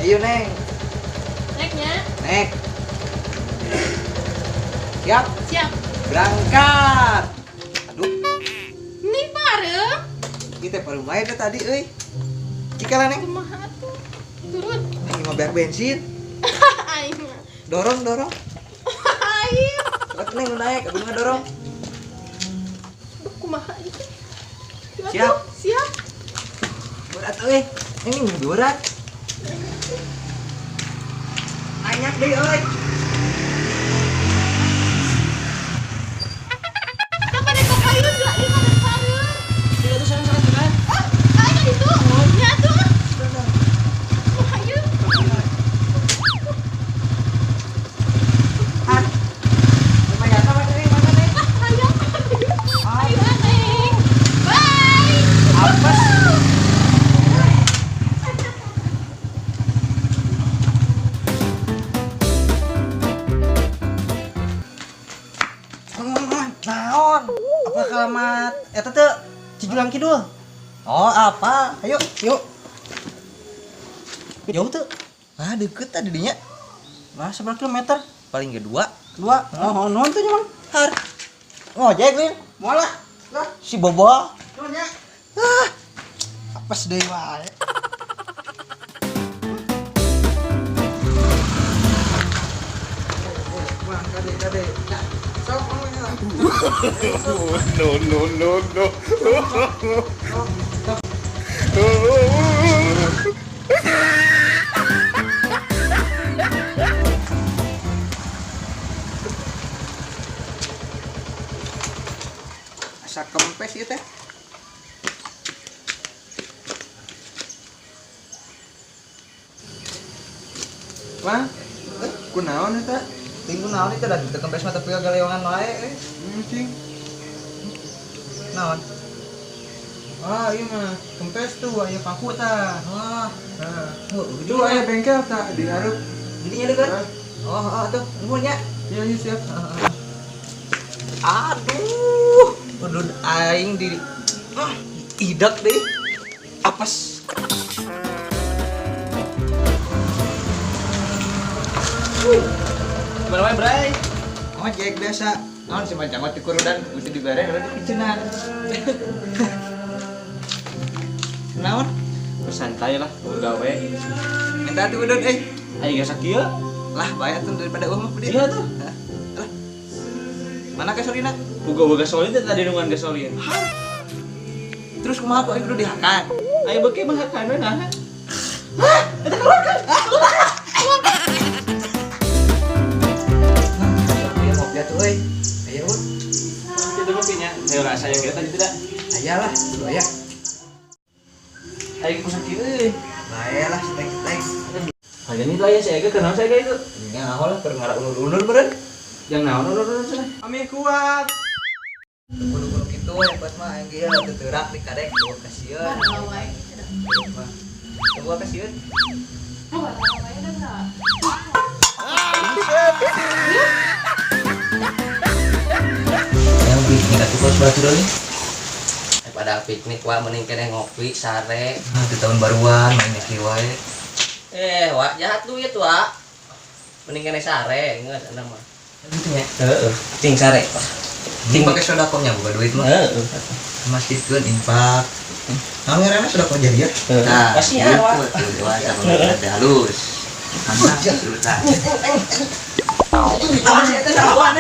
Ayo Neng. Naiknya. Naik. Siap. Siap. Berangkat. Aduh. Ini bareng. Kita baru main dah tadi euy. Cikala Neng. Kumaha tuh? Turun. Aing mah beak bensin. Aing mah. Dorong, dorong. Aing. Cepet Neng nu naik, abdi mah dorong. Duh, kumaha ieu teh? Siap. Siap. Berat euy. Ini berat. Banyak deh euy. Kapan rek payun lah ieu mah pareum. Tidak tuh sana kan. Ah, aing kan itu. Nya tuh. Kumaha ieu? Ah. Lumayan sama Neng, mana Neng? Ah, hayang. Ayo Neng. Bye. Apes. Naon? Apa kalamat eta teu Cijulang Kidul? Oh, apa? Ayo, yuk. Jauh tuh. Ah, deket tadi dinya. Nah, seberapa kilometer? Paling ke dua. Dua. Oh, nuhun tuh nyaman. Har. Ngojek, Lin. Moal lah. Lah, Si Bobo. nuhun ya. Ah. Apes deui wae. Bang, kade, kade. Sok ngomongnya. No, no, no, no. Asa kempes ieu teh. Wah, kunaon eta? Ting kunaon itu da teu kempes mah tapi galeongan wae euy. Cing. Naon? Ah, iya mah kempes tuh aya paku tah. Wah, Nah, oh, itu aya bengkel tah di hareup. Jadinya deket. Hah? Oh, oh, tuh, nuhun nya. Iya, iya siap. Aduh, udud aing di idak deh. Apes. Gimana wae, Bray? Ojek biasa. Naon si macam mati kurudan mesti dibere udah dipicenan. Naon? Santai lah, gawe. Minta tuh udud euy. Ayo geus sakieu. Lah, bayar tuh daripada eueuh mah beli. Iya tuh. Hah? Lah. Mana gasolina? Boga gasolin teh tadi nungguan gasolin. Terus kumaha kok aing kudu dihakan? Ayo beuki mah hakan we nah. Eta keluar kan? Iya ngopi atuh euy. Aya euy. Itu mah nya. Saya rasa yang tadi tidak. Aya lah, kudu aya. Ayo ku sakieu euy. Bae lah seteng-seteng. Hayang itu aya saya ke kenal saya itu. Nya naon lah keur ngara ulur-ulur beureun. Yang naon ulur-ulur cenah. Ami kuat. Kudu-kudu kitu we buat mah aing ge teu teurak di kadek gua kasieun. Barang wae gitu dah. Mah. Gua kasieun. Oh, barang wae dah enggak. Yang piknik atuh kos batu deui. Pada piknik wah mending keneh ngopi sare. Nah, di tahun baruan main kieu wae. Wah jahat duit wah. Mending keneh sare geus anda mah. Gitu nya. Heeh. Cing sare. Cing pakai sodakonya bukan duit mah. Heeh. Masjidkeun infak. Naon ngaranna sodako jariah? Nah, kasihan, Wak. Gitu, wah, sama teh halus. Mantap, tah. Awas eta sawan.